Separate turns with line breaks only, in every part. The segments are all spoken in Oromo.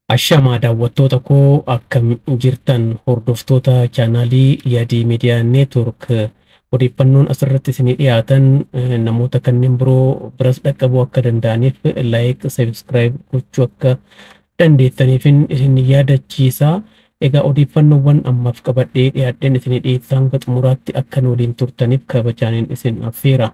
Ashamaa daawwattoota koo, akkam jirtan hordoftoota chaanaalii Yaadii Miidiyaa Neetwork? Odeeffannoon asirratti isinii dhiyaatan namoota kanneen biroo biras dhaqqabuu akka danda'aniif like, subscribe gochuu akka dandeettaniifin isin yaadachiisa. Egaa odeeffannoowwan ammaaf qabadhee dhiyaadheen isinii dhiyeessaa, hanga xumuraatti akka nu waliin turtaniif kabajaaniin isin affeera.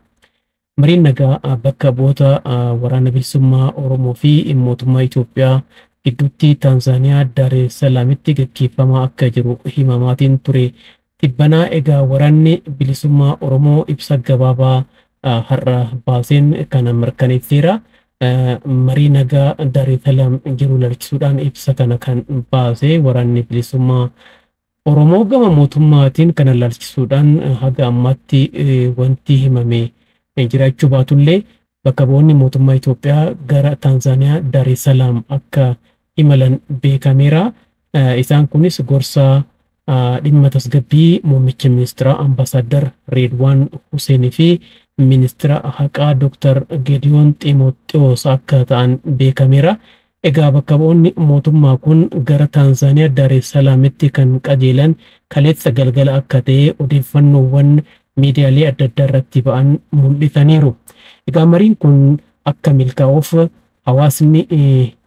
Mariin nagaa bakka bu'oota Waraana Bilisummaa Oromoo fi mootummaa Itoophiyaa gidduutti Taanzaaniyaa Daar Salaamitti gaggeeffamaa akka jiru himamaatiin ture. Tibbanaa egaa Waraanni Bilisummaa Oromoo ibsa gabaabaa har'a baaseen kana mirkaneesseera. Marii nagaa Daar Salaam jiru ilaalchisuudhaan ibsa kana kan baase Waraanni Bilisummaa Oromoo, gama mootummaatiin kana ilaalchisuudhaan haga ammaatti wanti himame jiraachuu baatullee, bakka bu'oonni mootummaa Itoophiyaa gara Taanzaaniyaa Daar Salaam akka imalan beekameera. Isaan kunis gorsaa dhimma tasgabbii muummicha ministeeraa Ambaasaddar Reedwaan Huseenii fi ministeera haqaa Dr. Gediyoon Ximooxiyoos akka ta'an beekameera. Egaa bakka bu'oonni mootummaa kun gara Taanzaaniyaa Daar Salaamitti kan qajeelan kaleessa galgala akka ta'e odeeffannoowwan miidiyaalee adda addaa irratti ba'an mul'isaniiru. Egaa mariin kun akka milkaa'uuf hawaasni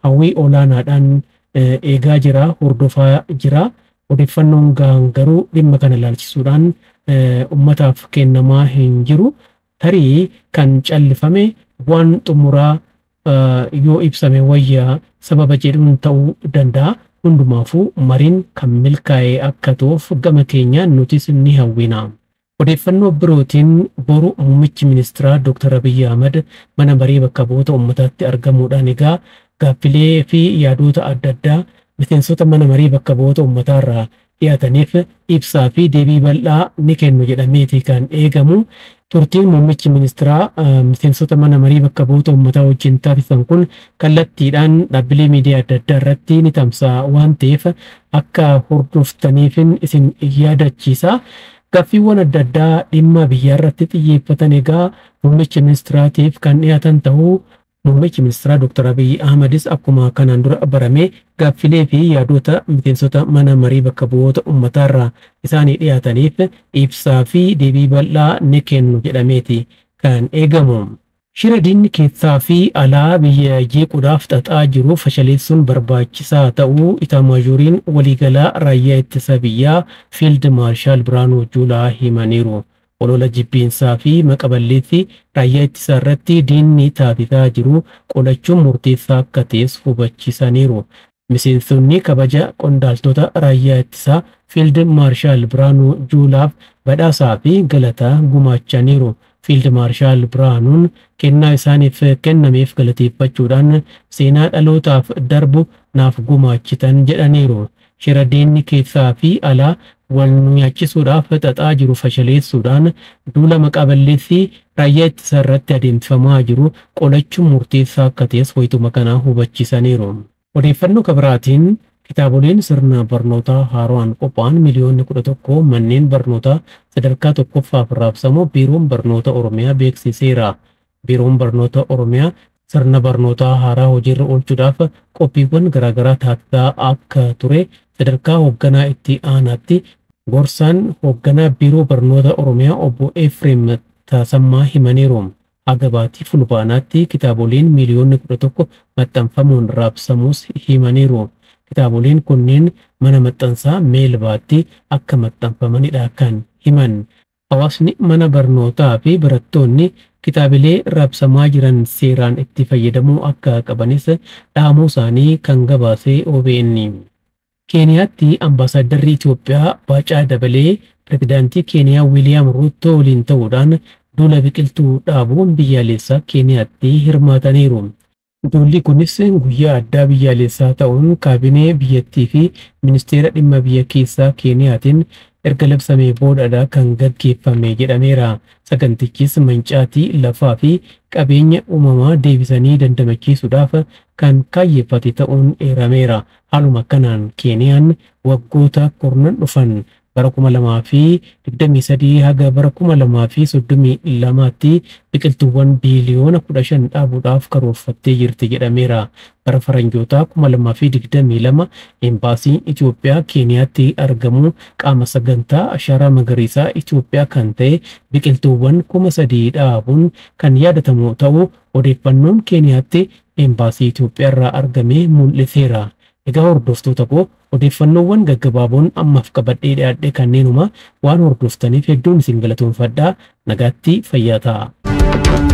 hawwii olaanaadhaan eegaa jira, hordofaa jira. Odeeffannoon gahaan garuu dhimma kana ilaalchisuudhaan uummataaf kennamaa hin jiru. Tarii kan callifame waan xumuraa yoo ibsame wayyaa sababa jedhuun ta'uu danda'a. Hundumaafuu mariin kan milkaa'e akka ta'uuf gama keenyaan nutis ni hawwina. Odeeffannoo birootiin, boru muummichi ministeeraa Dr. Abiyyi Ahmad mana marii bakka bu'oota uummataatti argamuudhaan egaa gaaffilee fi yaadota adda addaa miseensota mana marii bakka bu'oota uummataarraa dhiyaataniif ibsaa fi deebii bal'aa ni kennu jedhameeti kan eegamu. Turtiin muummichi ministeeraa miseensota mana marii bakka bu'oota uummataa wajjin taasisan kun kallattiidhaan dhaabbilee miidiyaa adda addaa irratti ni tamsa'a waan ta'eef akka hordoftaniifin isin yaadachiisa. Gaaffiiwwan adda addaa dhimma biyyaa irratti xiyyeeffatan egaa muummicha ministeeraatiif kan dhiyaatan ta'uu, muummichi ministeeraa Dr. Abiyyi Ahmadis akkuma kanaan dura barame gaaffilee fi yaadota miseensota mana marii bakka bu'oota uummataarraa isaanii dhiyaataniif ibsaa fi deebii bal'aa ni kennu jedhameeti kan eegamu. Shira diinni keessaa fi alaa biyya jeequudhaaf xaxaa jiru fashaleessuun barbaachisaa ta'uu Itaamaajooriin waliigalaa raayyaa ittisa biyyaa Fiild Maarshaal Biraanuu Juulaa himaniiru. Olola jibbiinsaa fi maqaballeessi raayyaa ittisaa irratti diinni taasisaa jiru qolachuun murteessaa akka ta'es hubachiisaniiru. Miseensonni kabaja qondaaltota raayyaa ittisaa Fiild Maarshaal Biraanuu Juulaaf badhaasaa fi galata gumaachaniiru. Fiild Maarshaal Biraanuun kennaa isaaniif kennameef galateeffachuudhaan seenaa dhalootaaf darbu naaf gumaachitan jedhaniiru. Shira diinni keessaa fi alaa wal nu nyaachisuudhaaf xaxaa jiru fashaleessuudhaan duula maqaa balleessii raayyaa ittisaa irratti adeemsifamaa jiru qolachuun murteessaa akka ta'es wayituma kanaa hubachiisaniiru. Odeeffannoo kabiraatiin, kitaaboleen sirna barnootaa haaraan qophaa'an miliyoonni 11 manneen barnootaa sadarkaa tokkoffaaf raabsamu Biiroon Barnoota Oromiyaa beeksiseera. Biiroon Barnoota Oromiyaa sirna barnootaa haaraa hojiirra oolchuudhaaf qophiiwwan garaagaraa taasisaa akka ture sadarkaa hoogganaa itti aanaatti gorsaan hoogganaa Biiroo Barnoota Oromiyaa Obbo Efreem Tasammaa himaniiru. Haga baatii Fulbaanaatti kitaaboleen miliyoonni 11 maxxanfamuun raabsamuus himaniiru. Kitaaboleen kunneen mana maxxansaa Meelbaatti akka maxxanfamanidha kan himan. Hawaasni mana barnootaa fi barattoonni kitaabilee raabsamaa jiran seeraan itti fayyadamuu akka qabanis dhaamuu isaanii kan gabaase OBN. Keeniyaatti ambaasaaddarri Itoophiyaa Baacaa Dabalee pirezidaantii Keeniyaa Wiiliyaam Ruuttoo waliin ta'uudhaan duula biqiltuu dhaabuun biyyaalessaa Keeniyaatti hirmaataniiru. Duulli kunis guyyaa addaa biyyaalessaa ta'uun kaabinee biyyattii fi ministeera dhimma biyya keessaa Keeniyaatiin erga labsamee boodadha kan gaggeeffame jedhameera. Sagantichis mancaatii lafaa fi qabeenya uumamaa deebisanii dandamachiisuudhaaf kan kaayyeeffate ta'uun eerameera. Haaluma kanaan Keeniyaan waggoota kurnan dhufan Bara 2023 haga bara 2032tti biqiltuuwwan biiliyoona 15 dhaabuudhaaf karoorfattee jirti jedhameera. Bara faranjootaa 2022 Embaasiin Itoophiyaa Keeniyaatti argamu qaama sagantaa Ashaaraa Magariisaa Itoophiyaa kan ta'e biqiltuuwwan 3,000 dhaabuun kan yaadatamu ta'uu odeeffannoon Keeniyaatti Embaasii Itoophiyaa irraa argame mul'iseera. Egaa hordoftoota koo, odeeffannoowwan gaggabaaboon ammaaf qabadhee dhiyaadhe kanneenuma. Waan hordoftaniif hedduun isin galatoomfadhaa. Nagaatti, fayyaa ta'a.